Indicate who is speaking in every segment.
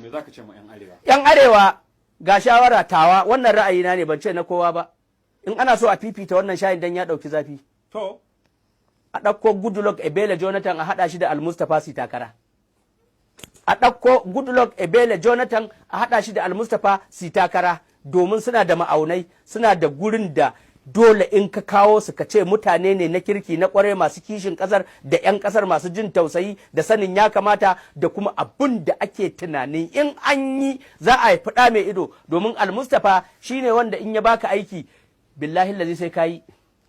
Speaker 1: Me zaka ce ma 'yan arewa?
Speaker 2: Yan arewa, ga shawara tawa. Wannan ra'ayina ne, ban ce na kowa ba. In ana so a fifita wannan shayin dan ya ɗauki zafi, a ɗauko Goodluck Ebele Jonathan, a haɗa shi da Almustapha su takara. A ɗauko Goodluck Ebele Jonathan, a haɗa shi da Almustapha su takara, domin suna da ma'aunai, suna da gurin da dole in ka kawo su, ka ce mutane ne na kirki, na kware, masu kishin kasar da 'yan kasar, masu jin tausayi da sanin ya kamata, da kuma abin da ake tunanin in an yi za a haifi ɗa mai ido. Domin Almustapha shine wanda in ya baka aiki, billahi lazi sai kayi,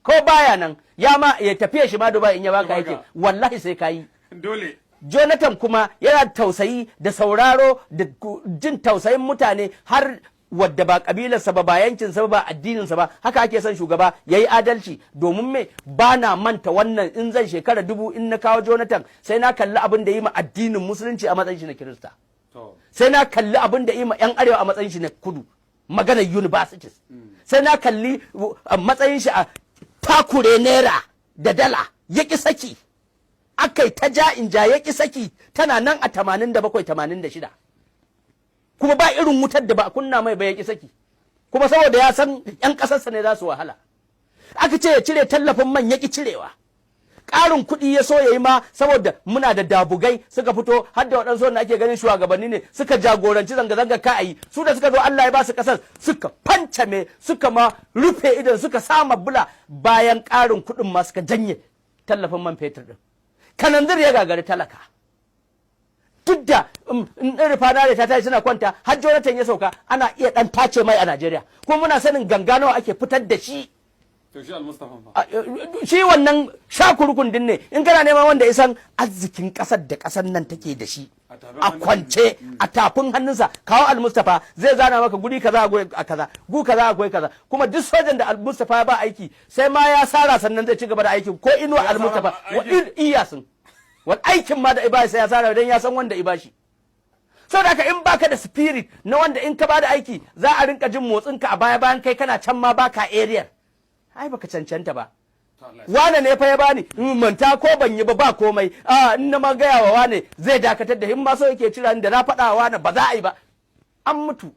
Speaker 2: ko baya nan, ya ma ya tafiya shi ma Dubai, in ya baka aiki, wallahi sai kayi.
Speaker 1: Dole.
Speaker 2: Jonathan kuma yana tausayi da sauraro da jin tausayin mutane, har wadda ba kabilarsa ba, ba yankinsa ba, ba addininsa ba. Haka ake son shugaba ya yi adalci. Domin me? Ba na manta wannan, in zan shekara 1000, in na kawo Jonathan, sai na kalli abin da yi ma addinin Musulunci a matsayin shi na Kirista. Sai na kalli abin da yi ma 'yan arewa a matsayin shi na kudu, maganar universities. Sai na kalli a matsayin shi a takure naira da dala, ya ƙi saki, aka yi ta ja in ja, ya ƙi saki, tana nan a 87, 86, kuma ba irin wutar da ba a kunna mai ba, ya ƙi saki, kuma saboda ya san 'yan ƙasarsa ne za su wahala. Aka ce ya cire tallafin man, ya ƙi cirewa. Ƙarin kuɗi ya so ya yi ma, saboda muna da dabugai suka fito, har da waɗansu wanda ake ganin shugabanni ne, suka jagoranci zanga-zanga ka a yi. Su da suka zo, Allah ya ba su ƙasar, suka fancame, suka ma rufe idan suka sama bula. Bayan ƙarin kuɗin ma, suka janye tallafin man fetur ɗin. Kananzir ya gagari talaka, duk da in refinery ta tashi suna kwanta har Jonathan ya sauka, ana iya ɗan tace mai a Najeriya, kuma muna sanin ganga nawa ake fitar da shi.
Speaker 1: To, shi Almustapha fa?
Speaker 2: Shi wannan shakurukun din ne. In kana neman wanda ya san arzikin kasar da kasar nan take da shi
Speaker 1: a tafin
Speaker 2: a
Speaker 1: hannun.
Speaker 2: kwance a tafin hannunsa, kawo Almustafa, zai zana maka guri kaza akwai a kaza, gu kaza akwai kaza. Kuma duk sojan da Almustafa ya ba aiki, sai ma ya sara sannan zai ci gaba da aikin, ko inuwa
Speaker 1: Ya sara
Speaker 2: Almustafa wa
Speaker 1: aikin?
Speaker 2: Iyasin wal aikin ma da ibashi sai ya sara, dan ya san wanda ibashi. Saboda haka, in baka da spirit na wanda in ka bada aiki za a rinka jin motsinka a baya, bayan kai kana can ma baka area, ai baka cancanta ba.
Speaker 1: To, Allah ya
Speaker 2: Wane ne fa ya bani, in manta ko ban yi ba, ba komai. A in na ma gaya wa wane, zai dakatar da in ma so yake cira ni, da na faɗa wa wane ba za a yi ba, an mutu.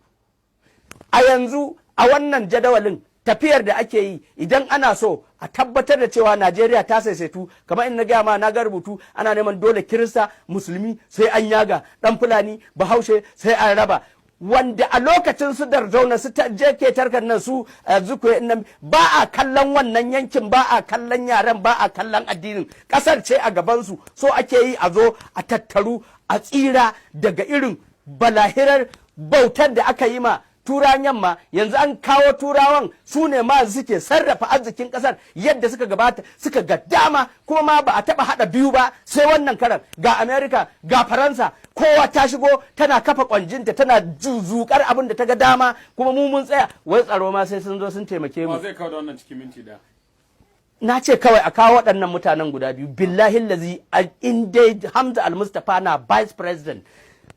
Speaker 2: A yanzu, a wannan jadawalin tafiyar da ake yi, idan ana so a tabbatar da cewa Najeriya ta saisaitu, kamar in na gaya ma, na ga rubutu ana neman dole Kirista, Musulmi sai an yaga, dan Fulani, Bahaushe sai an raba, wanda a lokacin su Sardauna, su JK tarkan nan, su Zukwe nan, ba a kallon wannan yankin, ba a kallon yaren, ba a kallon addinin. Kasar ce a gabansu. So ake yi a zo a tattaru a tsira daga irin balahirar bautar da aka yi ma Turawan yamma. Yanzu an kawo Turawan, su ne ma suke sarrafa arzikin kasar yadda suka gabata, suka ga dama. Kuma ma ba a taba hada biyu ba sai wannan karan. Ga America, ga Faransa, kowa ta shigo tana kafa kwanjinta, tana zukar abin da ta ga dama. Kuma mu mun tsaya wai tsaro ma sai sun zo sun taimake mu.
Speaker 1: Wa zai kawo da wannan cikin minti 1?
Speaker 2: Na ce kawai a kawo waɗannan mutanen guda biyu. Billahi lazi, in dai Hamza Almustapha na vice president,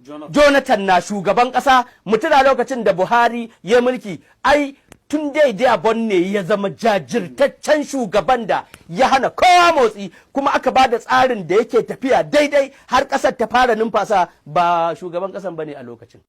Speaker 1: Jonathan.
Speaker 2: Jonathan na shugaban ƙasa. Mutuna lokacin da Buhari ya mulki, ai tun daidai abon ne ya zama jajirtaccen shugaban da ya hana kowa motsi, kuma aka ba da tsarin da yake tafiya daidai har ƙasar ta fara numfasa. Ba shugaban ƙasan bane a lokacin.